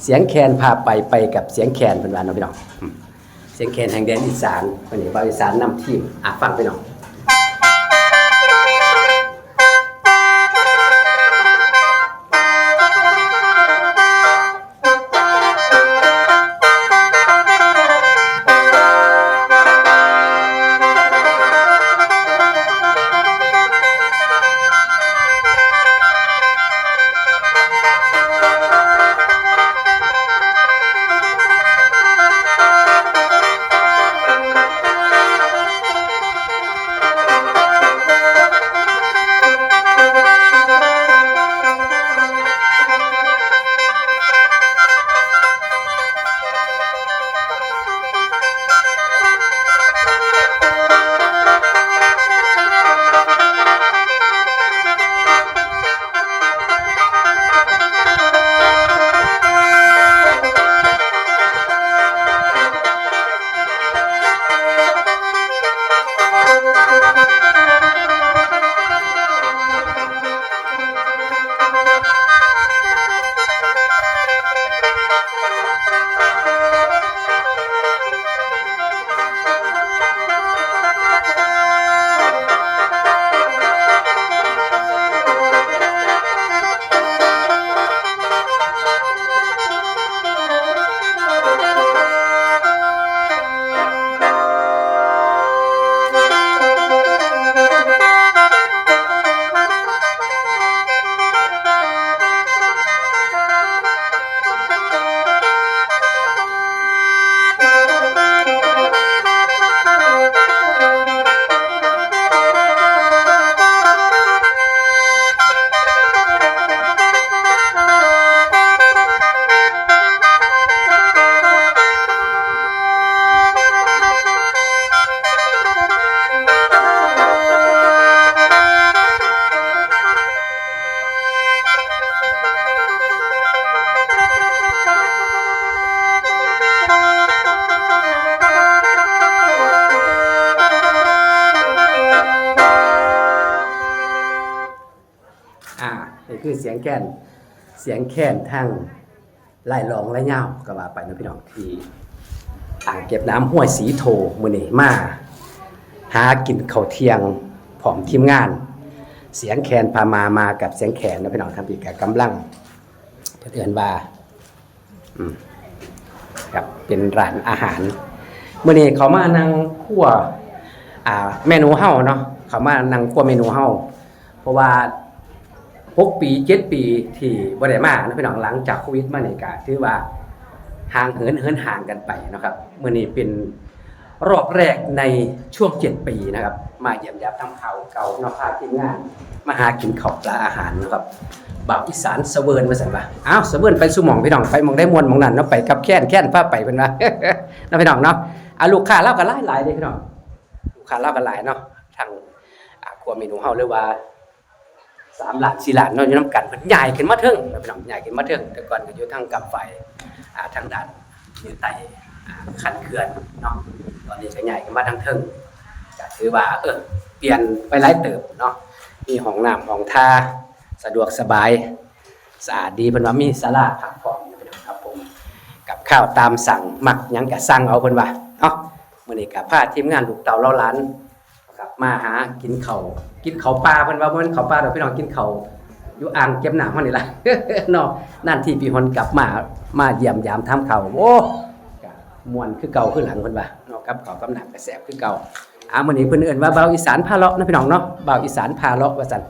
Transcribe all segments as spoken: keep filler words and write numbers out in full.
เสียงแคนพาไป ไปกับเสียงแคนเพิ่นว่าเนาะพี่น้อง อืม เสียงแคนแห่งแดนอีสาน วันนี้บ่าวอีสานนำทีม อ่ะ ฟังพี่น้อง อ่า นี่คือเสียงแคน เสียงแคนทางลายลองลายยาวก็ว่าไปเนาะพี่น้อง ที่อ่างเก็บน้ำห้วยสีโท มื้อนี้มาหากินข้าวเที่ยงพร้อมทีมงาน เสียงแคนพามา มากับเสียงแคนเนาะพี่น้อง ทางพี้ก็กำลัง เพิ่นเอิ้นว่า อืม ครับ เป็นร้านอาหาร มื้อนี้เขามานั่งครัว อ่า เมนูเฮาเนาะ เขามานั่งครัวเมนูเฮา เพราะว่า หกปี เจ็ดปีที่บ่ได้มาเนาะพี่น้อง หลังจากโควิดมานี่ก็ถือว่าห่างเหิน เหินห่างกันไปเนาะครับ มื้อนี้เป็นรอบแรกในช่วงเจ็ดปีนะครับ มาเยี่ยมยามทำข่าวเก่าเนาะ พาทีมงานมาหากินข้าวปลาอาหารเนาะครับ บ่าวอีสานสะเวินว่าซั่นว่า อ้าว สะเวินไปสู่หม่องพี่น้อง ไปหม่องใดม่วนหม่องนั้นเนาะ ไปกับแคน แคนพาไปเพิ่นว่า เนาะพี่น้องเนาะ อ่ะ ลูกค้าลาวก็หลายๆเด้พี่น้อง ลูกค้าลาวก็หลายเนาะ ทั้ง อ่า ครัวเมนูเฮา หรือว่า สามล้าน สี่ล้านเนาะ อยู่นำกัน เพิ่นย้ายขึ้นมาเทิงเนาะพี่น้อง ย้ายขึ้นมาเทิง แต่ก่อนก็อยู่ทางกำไฟ อ่า ทางด้านเหนือใต้ อ่า คันเขื่อนเนาะ ตอนนี้ก็ย้ายขึ้นมาทางเทิง ก็ถือว่า เออ เปลี่ยนไปหลายเติบเนาะ มีห้องน้ำห้องท่า สะดวกสบาย สะอาดดี เพิ่นว่ามีศาลาพักผ่อนอยู่พี่น้องครับผม กับข้าวตามสั่ง มักหยังก็สั่งเอาเพิ่นว่าเนาะ มื้อนี้ก็พาทีมงานลูกเต้าเหล่าหลาน ครับ มาหากินข้าว กินข้าวป่า เพิ่นว่าบ่แม่นข้าวป่าดอกพี่น้อง กินข้าวอยู่อ่างเก็บน้ำเฮานี่ล่ะ เนาะ นานทีปีหนกลับมา มาเยี่ยมยามถามข่าว โอ้ ก็ม่วนคือเก่าคือหลังเพิ่นว่าเนาะ กับข้าวกับน้ำก็แซ่บคือเก่า อ่า มื้อนี้เพิ่นเอิ้นว่าบ่าวอีสานพาเลาะนะพี่น้องเนาะ บ่าวอีสานพาเลาะว่าซั่น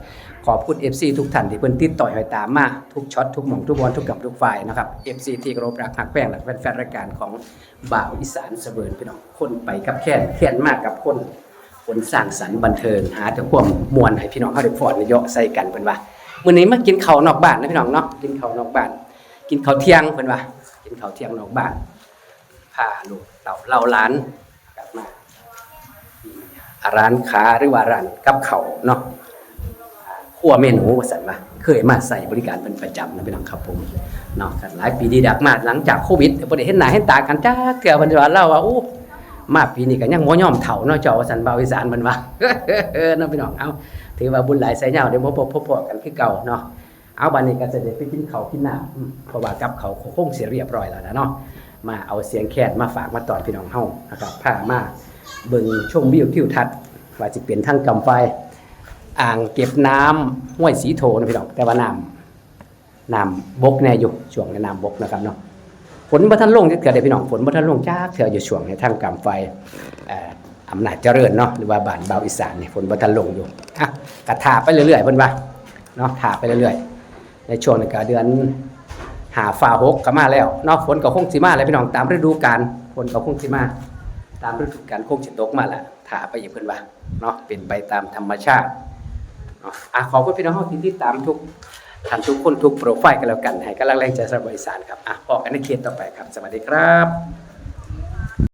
ขอบคุณ เอฟซี ทุกท่านที่เพิ่นติดต่อให้ตามมาทุกช็อตทุกหม่องทุกบอนทุกกับทุกฝ่ายนะครับ เอฟซี ที่เคารพรักฮักแพงและแฟนๆรายการของ บ่าวอีสานสะเวินพี่น้อง คนไปกับแคน แคนมากับคน คนสร้างสรรค์บันเทิง หาแต่ความม่วนให้พี่น้องเฮาได้ฟ้อนได้เหยาะใส่กันเพิ่นว่า มื้อนี้มากินข้าวนอกบ้านนะพี่น้องเนาะ กินข้าวนอกบ้าน กินข้าวเที่ยงเพิ่นว่า กินข้าวเที่ยงนอกบ้าน พาลูกเต้าเหล่าหลานกลับมา ร้านค้าหรือว่าร้านกับข้าวเนาะ ครัวแม่หนูว่าซั่นว่า เคยมาใช้บริการเป็นประจำนะพี่น้องครับผม เนาะ หลายปีดีดักมา หลังจากโควิดบ่ได้เห็นหน้าเห็นตากันจักเทื่อ เพิ่นว่า ลาวว่า โอ้ มาปีนี้ก็ยังบ่ยอมเฒ่าเนาะเจ้า ว่าซั่น บ่าวอีสานเพิ่นว่า เนาะพี่น้อง เอ้า ถือว่าบุญหลายไซยาว เดี๋ยวมาพบพ้อกันคือเก่าเนาะ เอา บัดนี้ก็จะได้ไปกินข้าวกินน้ำ อืม เพราะว่ากับข้าวคงสิเรียบร้อยแล้วนะเนาะ มาเอาเสียงแคนมาฝากมาต้อนพี่น้องเฮานะครับ พามาเบิ่งชมวิวทิวทัศน์ ว่าสิเป็นทางกำไฟ อ่างเก็บน้ำห้วยสีโทนะพี่น้อง แต่ว่าน้ำ น้ำบกแน่อยู่ ช่วงนี้น้ำบกนะครับเนาะ ฝนบ่ทันลงจักเทื่อเด้พี่น้อง ฝนบ่ทันลงจักเทื่ออยู่ช่วงนี้ ทางกำไฟ เอ่อ อำนาจเจริญเนาะ หรือว่าบ้านบ่าวอีสานนี่ ฝนบ่ทันลงอยู่ อ่ะ ก็ถ่าไปเรื่อยๆ เพิ่นว่า เนาะ ถ่าไปเรื่อยๆ ในช่วงนี้ก็เดือนห้า ฟ้าหกก็มาแล้วเนาะ ฝนก็คงสิมาแล้วพี่น้อง ตามฤดูกาล ฝนก็คงสิมา ตามฤดูกาลคงสิตกมาแล้ว ถ่าไปอีกเพิ่นว่า เนาะ เป็นไปตามธรรมชาติ เนาะ อ่ะ ขอบคุณพี่น้องที่ติดตามทุกท่านทุกคนทุกโปรไฟล์กันแล้วกัน ให้กำลังแรงใจสำหรับบ่าวอีสานครับ อ่ะ พบกันในคลิปต่อไปครับ สวัสดีครับ